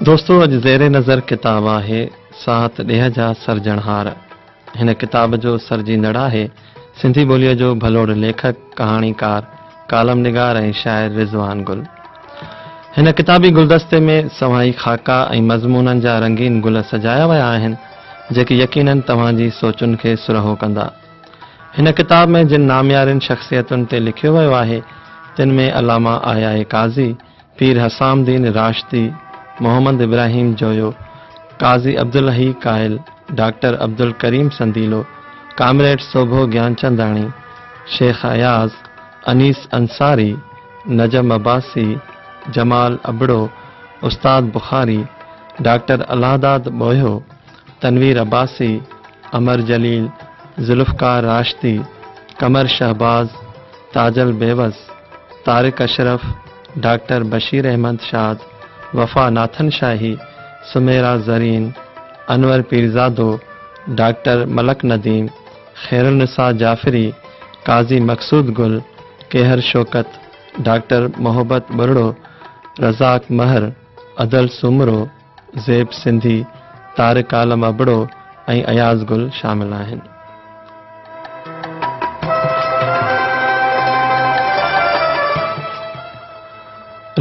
دوستو اڄ زير نظر ڪتاب آهي ساهت ڏيهه جا سرجڻهار. هن ڪتاب جو سرجيندڙ آهي سنڌي ٻوليء جو ڀلوڙ ليکڪ، ڪهاڻيڪار، ڪالم نگار ۽ شاعر رضوان گل. هن ڪتابي گلدستي ۾ سوائي خاڪا ۽ مضمونن جا رنگين گل سجايا ويا آهن، جيڪي يقينن توهان جي سوچن کي سرهو ڪندا. هن ڪتاب ۾ جن ناميارين شخصيتن تي لکيو ويو آهي، تن ۾ علامه آء آء قاضي، پير حسام الدين راشدي، محمد ابراهيم جويو، قاضي عبدالحي قائل، ڊاڪٽر عبدالڪريم سنديلو، ڪامريڊ سوڀو گيانچنداڻي، شيخ اياز، انيس انصاري، نجم عباسي، جمال ابڙو، استاد بخاري، ڊاڪٽر الهداد ٻوهيو، تنوير عباسي، امر جليل، ذوالفقار راشدي، قمر شهباز، تاجل بيوس، طارق اشرف، ڊاڪٽر بشير احمد شاد، وفا ناٿن شاهي، سميرا زرين، انور پيرزادو، ڊاڪٽر ملڪ نديم، خيرالنساء جعفري، قاضي مقصود گل، ڪيهر شوڪت، ڊاڪٽر محبت ٻرڙو، رزاق مهر، ادل سومرو، زيب سنڌي، طارق عالم ابڙو ۽ اياز گل شامل آهن.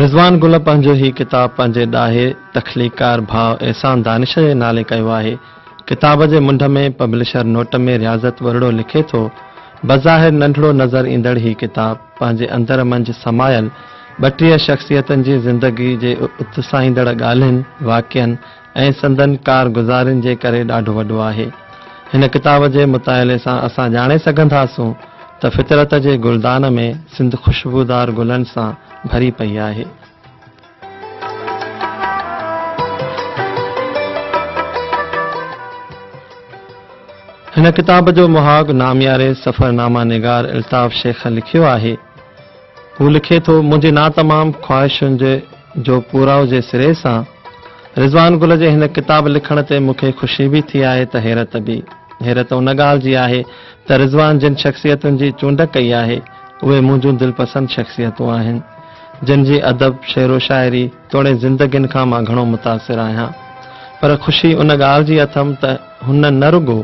رضوان گل پنهنجو هي ڪتاب پنهنجي ڏاهي تخليقڪار ڀاء احسان دانش جي نالي ڪيو آهي. ڪتاب جي منڍ ۾ پبلشر نوٽ ۾ رياضت ٻرڙو لکي ٿو، بظاهر ننڍڙو نظر ايندڙ هي ڪتاب پنهنجي اندر منجهه سمايل 32 شخصيتن جي زندگي جي اتساهيندڙ ڳالهين، واقعن ۽ سندن ڪارگذارين جي ڪري ڏاڍو وڏو آهي. هن ڪتاب جي مطالعي سان اسان ڄاڻي سگهنداسون ته فطرت جي گلدان ۾ سنڌ خوشبودار گلن سان ڀري پئي آهي. هن ڪتاب جو مهاڳ نامياري سفرنامه نگار الطاف شيخ لکيو آهي. هو لکي ٿو، منهنجي ناتمام خواهشن جي جو پورائو جي سري سان، رضوان گل جي هن ڪتاب لکڻ تي مون کي خوشي به ٿي آهي ته حيرت به. حيرت ان ڳالهه جي آهي ته رضوان جن شخصيتن جي چونڊ ڪئي آهي، اهي منهنجون دلپسند شخصيتون آهن، جن جي ادب، شعر و شاعري توڙي زندگين کان مان گهڻو متاثر آهيان. پر خوشي ان ڳالهه جي اٿم ته هن نه رڳو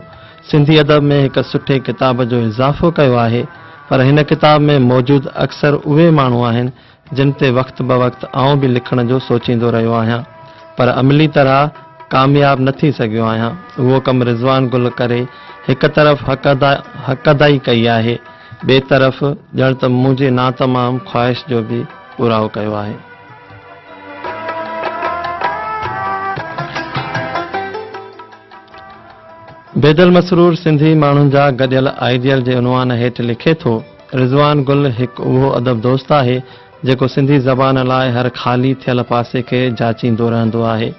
سنڌي ادب ۾ هڪ سٺي ڪتاب جو اضافو ڪيو آهي، پر هن ڪتاب ۾ موجود اڪثر اهي ماڻهو آهن، جن تي وقت بوقت آئون به لکڻ جو سوچيندو رهيو آهيان، پر عملي طرح ڪامياب نه ٿي سگهيو آهيان. اهو ڪم رضوان گل ڪري هڪ طرف حق ادائي ڪئي آهي، ٻئي طرف ڄڻ ته منهنجي ناتمام خواهش جو به پورائو ڪيو آهي. بيدل مسرور سنڌي ماڻهن جا گڏيل آئيڊيل جي عنوان هيٺ لکي ٿو، رضوان گل هڪ اهو ادب دوست آهي، جيڪو سنڌي زبان لاء هر خالي ٿيل پاسي کي جاچيندو رهندو آهي.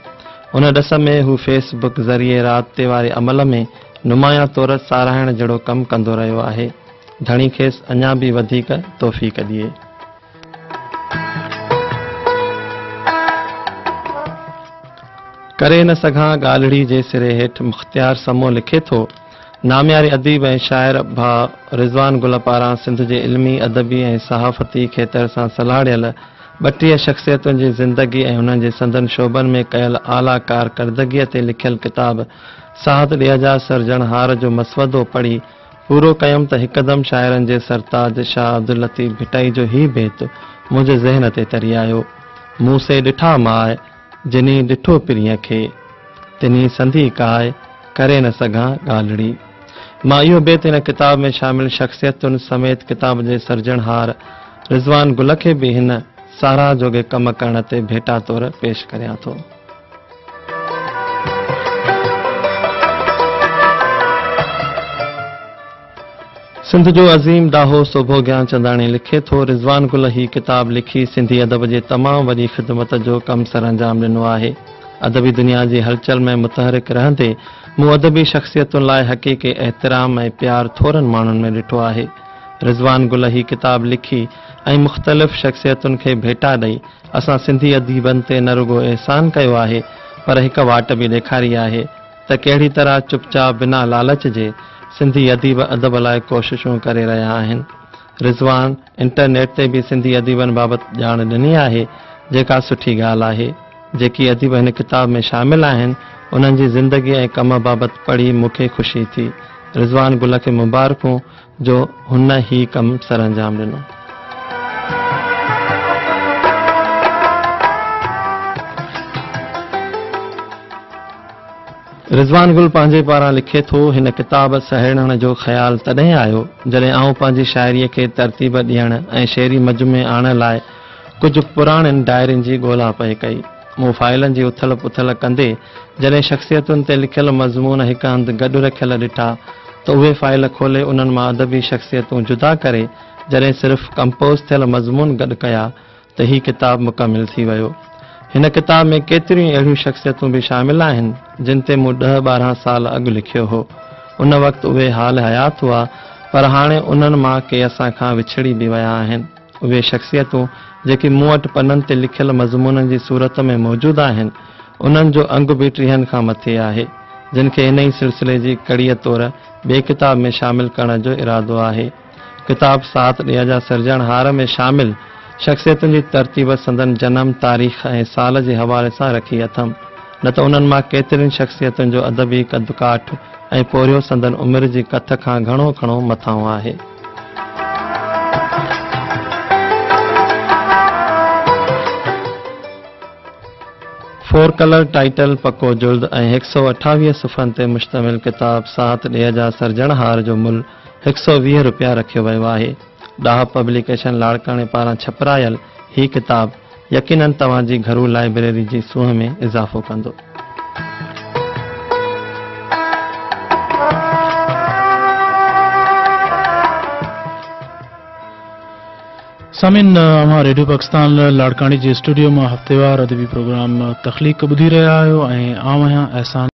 ان ڏس ۾ هو فيس بڪ ذريعي رابطي واري عمل ۾ نمايان طور ساراهڻ جهڙو ڪم ڪندو رهيو آهي. ڌڻي کيس اڃا به وڌيڪ توفيق ڏئي. ڪري نه سگهان ڳالهڙي جي سري هيٺ مختيار سمون لکي ٿو، نامياري اديب ۽ شاعر ڀاء رضوان گل پاران سنڌ جي علمي، ادبي ۽ صحافتي کيتر سان سلهاڙيل 32 شخصيتن جي زندگي ۽ انهن جي سندن شعبن ۾ ڪيل اعليٰ ڪارڪردگيء تي لکيل ڪتاب ساهت ڏيهه جا سرجڻهار جو مسودو پڙهي پورو ڪيم ته هڪدم شاعرن جي سرتاج شاهه عبداللطيف ڀٽائي جو هي بيت منهنجي ذهن تي تري آيو، مون سي ڏٺا ماء، جني ڏٺو پرينء کي، تنهي سندي ڪاء، ڪري نه سگهان ڳالهڙي. مان اهو بيت هن ڪتاب ۾ شامل شخصيتن سميت ڪتاب جي سرجڻهار رضوان گل کي به هن ساراهه جوڳي ڪم ڪرڻ تي ڀيٽا طور پيش ڪريان ٿو. سنڌ جو عظيم ڏاهو سوڀو گيانچنداڻي لکي ٿو، رضوان گل هي ڪتاب لکي سنڌي ادب جي تمام وڏي خدمت جو ڪم سرانجام ڏنو آهي. ادبي دنيا جي هلچل ۾ متحرڪ رهندي مون ادبي شخصيتن لاء حقيقي احترام ۽ پيار ٿورن ماڻهن ۾ ڏٺو آهي. رضوان گل هي ڪتاب لکي ۽ مختلف شخصيتن کي ڀيٽا ڏئي اسان سنڌي اديبن تي نه رڳو احسان ڪيو آهي پر هڪ واٽ به ڏيکاري آهي ته ڪهڙي طرح چپ چاپ بنا لالچ جي سنڌي اديب ادب لاء ڪوششون ڪري رهيا آهن. رضوان انٽرنيٽ تي به سنڌي اديبن بابت ڄاڻ ڏني آهي جيڪا سٺي ڳالهه آهي. جيڪي اديب هن ڪتاب ۾ شامل آهن، انهن جي زندگي ۽ ڪم بابت پڙهي مون کي خوشي ٿي. رضوان گل کي مبارڪون جو هن هي ڪم سرانجام ڏنو. رضوان گل پنهنجي پاران لکي ٿو، هن ڪتاب سهيڙڻ جو خيال تڏهن آيو، جڏهن آئون پنهنجي شاعريء کي ترتيب ڏيڻ ۽ شعري مجموعي آڻڻ لاء ڪجهه پراڻين ڊائرين جي ڳولا پئي ڪئي. مون فائلن جي اٿل پٿل ڪندي جڏهن شخصيتن تي لکيل مضمون هڪ هنڌ گڏ رکيل ڏٺا ته اهي فائل کولي انهن مان ادبي شخصيتون جدا ڪري جڏهن صرف ڪمپوز ٿيل مضمون گڏ ڪيا ته هي ڪتاب مڪمل ٿي ويو. هن ڪتاب ۾ ڪيتريون ئي اهڙيون شخصيتون به شامل آهن جن تي مون ڏهه 12 سال اڳ لکيو هو. ان وقت اهي حال حيات هئا پر هاڻي انهن مان ڪي اسان کان وڇڙي به ويا آهن. اهي شخصيتون جيڪي مون وٽ پنن تي لکيل مضمونن جي صورت ۾ موجود آهن، انهن جو انگ به ٽيهن کان مٿي آهي، جن کي انهي سلسلي جي ڪڙيء طور ٻئي ڪتاب ۾ شامل ڪرڻ جو ارادو آهي. ڪتاب ساهت ڏيهه جا سرجڻهار ۾ شامل شخصيتن جي ترتيب سندن جنم تاريخ ۽ سال جي حوالي سان رکي اٿم، نه ته انهن مان ڪيترين شخصيتن جو ادبي قد ڪاٺ ۽ پورهيو سندن عمر جي ڪٿ کان گهڻو گهڻو مٿانهون آهي. فور ڪلر ٽائيٽل، پڪو جلد ۽ 128 صفحن تي مشتمل ڪتاب ساهت ڏيهه جا سرجڻهار جو ملهه 120 رپيا رکيو ويو آهي. ڏاهپ پبليڪيشن لاڙڪاڻي پاران ڇپرايل هي ڪتاب يقينن توهان جي گهرو لائبريري جي سونهن ۾ اضافو ڪندو. سامعين اوهان ريڊيو پاڪستان لاڙڪاڻي جي اسٽوڊيو مان هفتيوار ادبي پروگرام تخليق ٻڌي رهيا آهيو ۽ آئون آهيان احسان.